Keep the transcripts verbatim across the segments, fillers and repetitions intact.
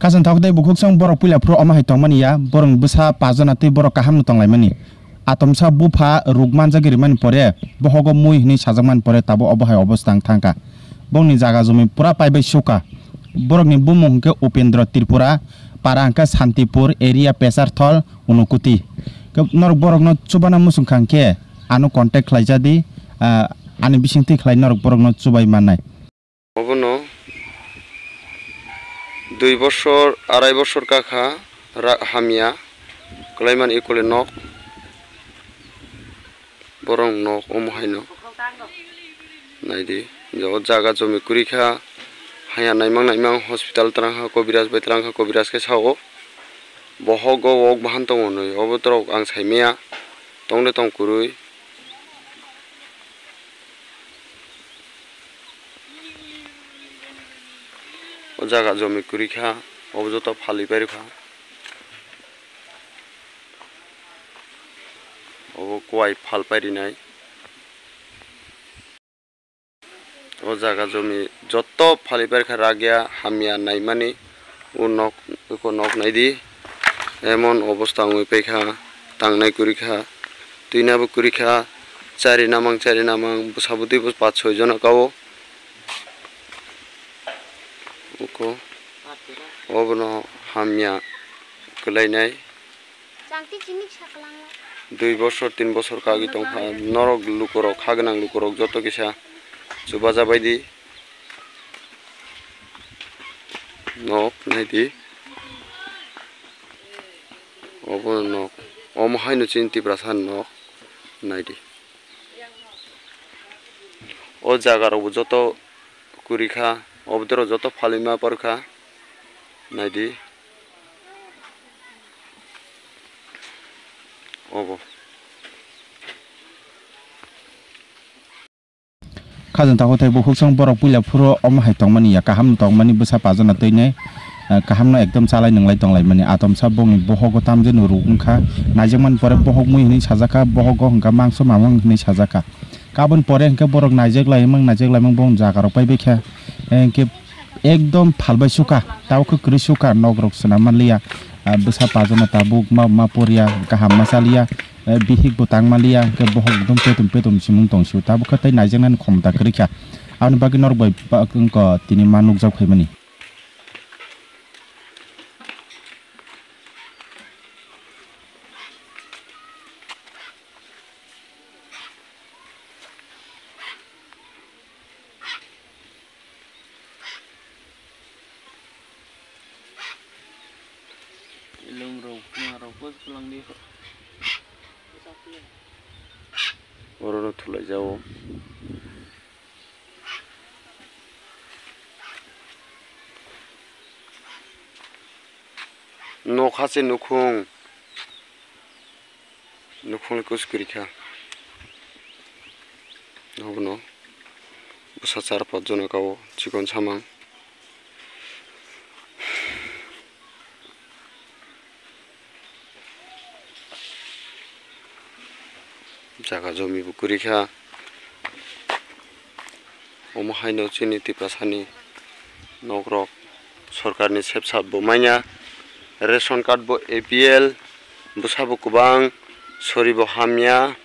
Khajang thago tei bukhuksong borok puila phuru omo hai tongmani ya, borokni bwsa pajana tei borok kaham no tonglaimani. Atomsa bupha ruk manjagwi rimani pore, bohogo mui hwnwi sajakmani pore tabuk obo hai obostha wng thangkha. Bongni jaga jumi pura paibai suka. Borokni bumung hwnkhe Upendra Tripura, para hwnkhe Santipur area Pesarthol, Unukuti. Khe norok borokno chubana muchung kha hwnkhe ano contact khlaijadi, ah, ani bisingtwi khlai norok borokno chubai mannai. Obono dui bosor, arai bosor kakha ra-, hamya kwlaimani ikole nok. Borok nok omo haino naidi. O jaga jomi kwrwi kha, haya naimang naimang hospital twlang kha, kobiraj bai twlang kha, kobiraj khe sao bohogo wok bahan tongo hinwi. Obo borok ang saimaya tongde tong kwrwi. O jaga jomi kwrwi kha, obo joto phalwi pai rwkha. Obo kuwai phal pai rinai. O jaga jomi joto phalwi pai rwkha, ragya hamya naimani. O nok, eko nok naidi, emon obostha wngwi paikha, tangnai kwrwi kha, twinabo kwrwi kha, chari namang, chari namang, bwsa bwtwi bo pach soi jona kao. Uko obono hamya kwlainai. Dui bosor, tin bosor kagwi tongkha, norok lukurok, ha gwnang lukurok joto kisa chubajabaidi. Nok naidi. Obo nok. Omo haino chini Tiprasa ni nok. Naidi. O jaga rokbo joto kwrwi kha. Obo dorok joto phalwi ma por kha. Naidi. Obo. Khajang takhuk tei bukhuksong borok puila phuru omo hai tongmani ya, kaham no tongmani, bwsa pajana twi nai, ah, kaham no ekdom chalai nwnglai tonglaimani. Atomsa bongni bohogo tamjani ruk wngkha, naijakmani pore bohok mui hwnwi sajakha, bohogo hwnkha mangso mamang hwnwi sajakha. Kaboni pore hwnkhe borok naijak laimang, naijak laimang bongni jaga rok paibaikha, eh, hwnkhe ekdom phalbai sukha, tabuk khe kwrwi sukha, nok rok swnam manliya, ah, bwsa pajana tabuk ma, ma porya, kaham ma chaliya, eh, bihik bo tang manliya, hwnkhe bohok ekdom petum petum simung tong sio, tabuk khe tei naijaknani khomota kwrwi kha, aboni bagwi norok bai ba-, wngkha tini ma nukjak phaimani. Ilung rok, ma rok, pos pulang di. Oro no thulai jao. Nok hache nukhung. Nukhungni kus kwrwi kha. Obono bwsa char pach jona kao chikon samang. Jaga jomi bo kwrwi kha. Omo haino chini Tiprasani nokrok sorkarni sepsap bo manya, ration card bo A P L, bwsa bo kwbang, sori bo hamya.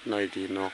Naidi nok.